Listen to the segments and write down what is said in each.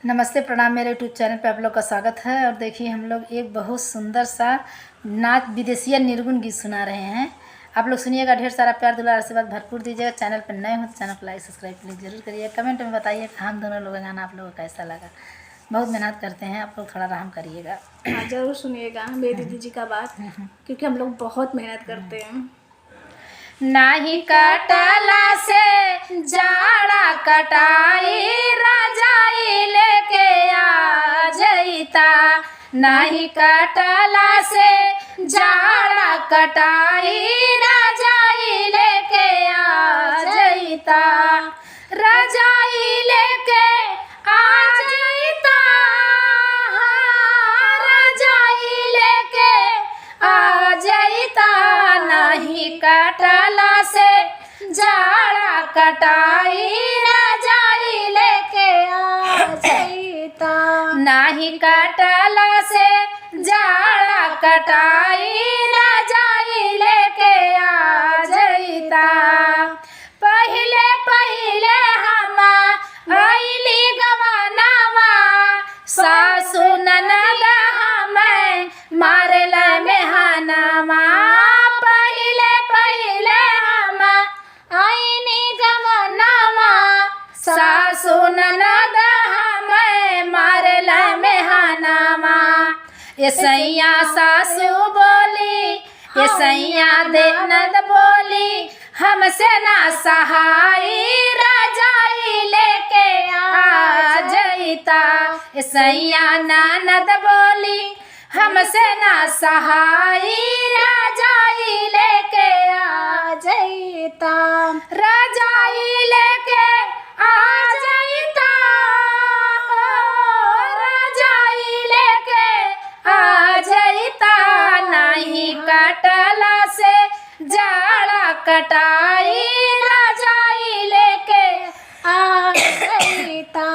नमस्ते, प्रणाम। मेरे यूट्यूब चैनल पे आप लोग का स्वागत है। और देखिए, हम लोग एक बहुत सुंदर सा नाच विदेशिया निर्गुण गीत सुना रहे हैं। आप लोग सुनिएगा, ढेर सारा प्यार दुलार आशीर्वाद भरपूर दीजिएगा। चैनल पर नए हो तो चैनल को लाइक, सब्सक्राइब प्लीज़ जरूर करिएगा। कमेंट में बताइए कि हम दोनों लोग का गाना आप लोगों को कैसा लगा। बहुत मेहनत करते हैं, आप लोग थोड़ा रहम करिएगा। हाँ, जरूर सुनिएगा मेरी दीदी जी का बात, क्योंकि हम लोग बहुत मेहनत करते हैं। नाही कटला से जाड़ा कटाई, रजाई लेके आ जईता। नाही कटला से जाड़ा कटाई, रजाई लेके आ जईता। रजाई लेके आ जईता, हाँ, रजाई लेके आ जईता। नहीं कटला से जाड़ा कटाई, रजाई लेके आ जईता। नाही कटला से जाड़ा कटाई, रजाई लेके आ जईता। पहिले पहिले हम आइली गवानावा, सासु ननद हमें मारल मेहनावा। पहिले पहिले हम आइनी गवानावा, सासु ननद हमें मारल मेहनावा। ये सैया सासु बोली, ये सैया दे ननद बोली, हमसे ना सहाई, रजाई लेके आ जईता। ये सैया ननद बोली, हमसे ना सहाई, रजाई लेके आ जईता। रजाई लेके आ जईता, हो, रजाई लेके आ जईता। नहीं कटला से जाड़ा कटाई, रजाई लेके आ जईता।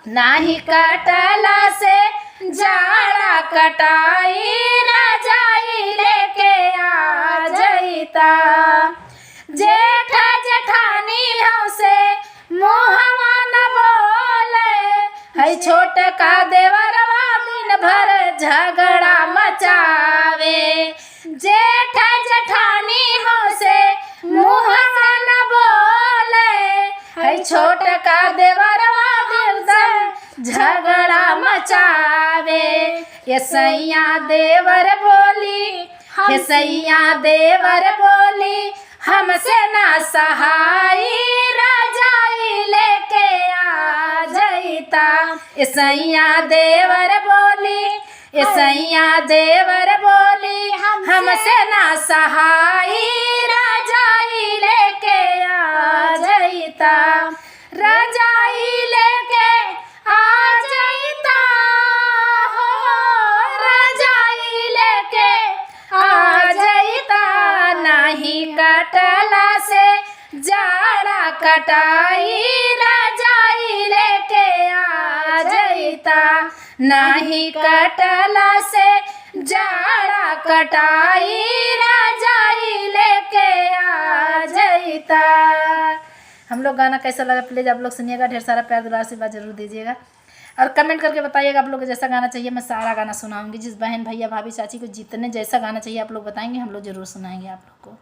नाही कटला से जाड़ा कटाई, रजाई लेके आ जईता। जेठ जेठानी से मुहवा न बोले है, छोट का देवरवा दिन भर झगड़ा मचावे। जेठ जेठानी से मुहवा न बोले है, छोट का देवरवा दिन भर झगड़ा मचावे। ये सैया देवर बोली, हे सैया देवर बोली, हमसे ना सहाई, रजाई लेके आ जईता। ए सैया देवर बोली, ए सैया देवर बोली, हमसे ना सहाई, रजाई लेके आ जईता। रजाई लेके आ जईता, हो, रजाई लेके आ जईता। नहीं कटला से जाड़ा कटाई, रजाई लेके आ जईता। नहीं कटला से जाड़ा कटाई, रजाई लेके आ जईता। हम लोग गाना कैसा लगा, प्लीज़ आप लोग सुनिएगा। ढेर सारा प्यार दुलार आशीर्वाद जरूर दीजिएगा और कमेंट करके बताइएगा आप लोग को जैसा गाना चाहिए, मैं सारा गाना सुनाऊंगी। जिस बहन भैया भाभी चाची को जितने जैसा गाना चाहिए आप लोग बताएंगे, हम लोग जरूर सुनाएंगे आप लोग को।